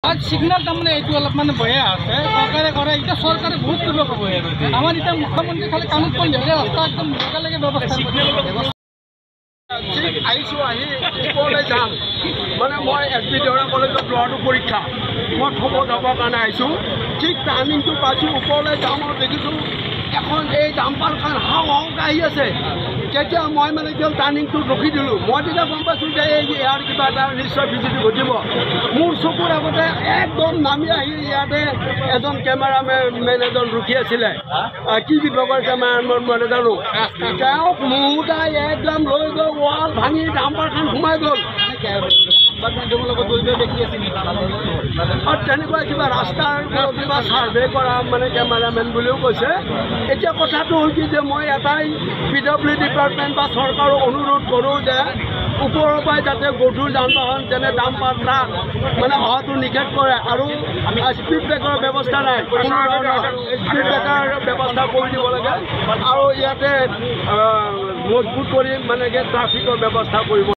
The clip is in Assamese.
চিগনেল তাৰমানে এইটো অলপ মানে বেয়া আছে। চৰকাৰে কৰে, এতিয়া চৰকাৰে বহুত কৰিব পাব। আমাৰ এতিয়া মুখ্যমন্ত্ৰী খালি কাণত পৰি ৰাস্তা একদম লগে লগে ব্যৱস্থা। ঠিক আহিছোঁ, আহি ওপৰলৈ যাম, মানে মই এছ বি দেওৰা কলেজত ল'ৰাটো পৰীক্ষা, মই থ'ব যাবৰ কাৰণে আহিছোঁ। ঠিক টাৰ্ণিংটো পাইছোঁ, ওপৰলৈ যাম আৰু দেখিছোঁ এখন এই ডাম্পাৰখন হাও হাওকৈ আহি আছে। তেতিয়া মই মানে কি হ'ল, টাৰ্ণিংটোত ৰখি দিলোঁ। মই তেতিয়া গম পাইছোঁ যে এই ইয়াৰ কিবা এটা নিশ্চয় বিজুতি ঘটিব। মোৰ চকুৰ আগতে একদম নামি আহি ইয়াতে এজন কেমেৰামেন এজন ৰখি আছিলে, কি বিভাগৰ কেমেৰামেন মই নাজানো, তেওঁক মুহুতাই একদম লৈ গৈ ৱাল ভাঙি ডাম্পাৰখন সোমাই গ'ল। আৰু তেনেকুৱা কিবা ৰাস্তাৰ কিবা ছাৰ্ভে কৰা মানে কেমেৰামেন বুলিও কৈছে। এতিয়া কথাটো হ'ল কি যে মই এটাই পি ডব্লিউ ডিপাৰ্টমেণ্ট বা চৰকাৰক অনুৰোধ কৰোঁ যে ওপৰৰ পৰাই যাতে গধুৰ যান বাহন যেনে ডাম্পাৰ, ট্ৰাক মানে অহাটো নিষেধ কৰে আৰু স্পীড ব্ৰেকাৰৰ ব্যৱস্থা নাই, কোনো ধৰণৰ স্পীড ব্ৰেকাৰ ব্যৱস্থা কৰি দিব লাগে আৰু ইয়াতে মজবুত কৰি মানে কি ট্ৰাফিকৰ ব্যৱস্থা কৰিব।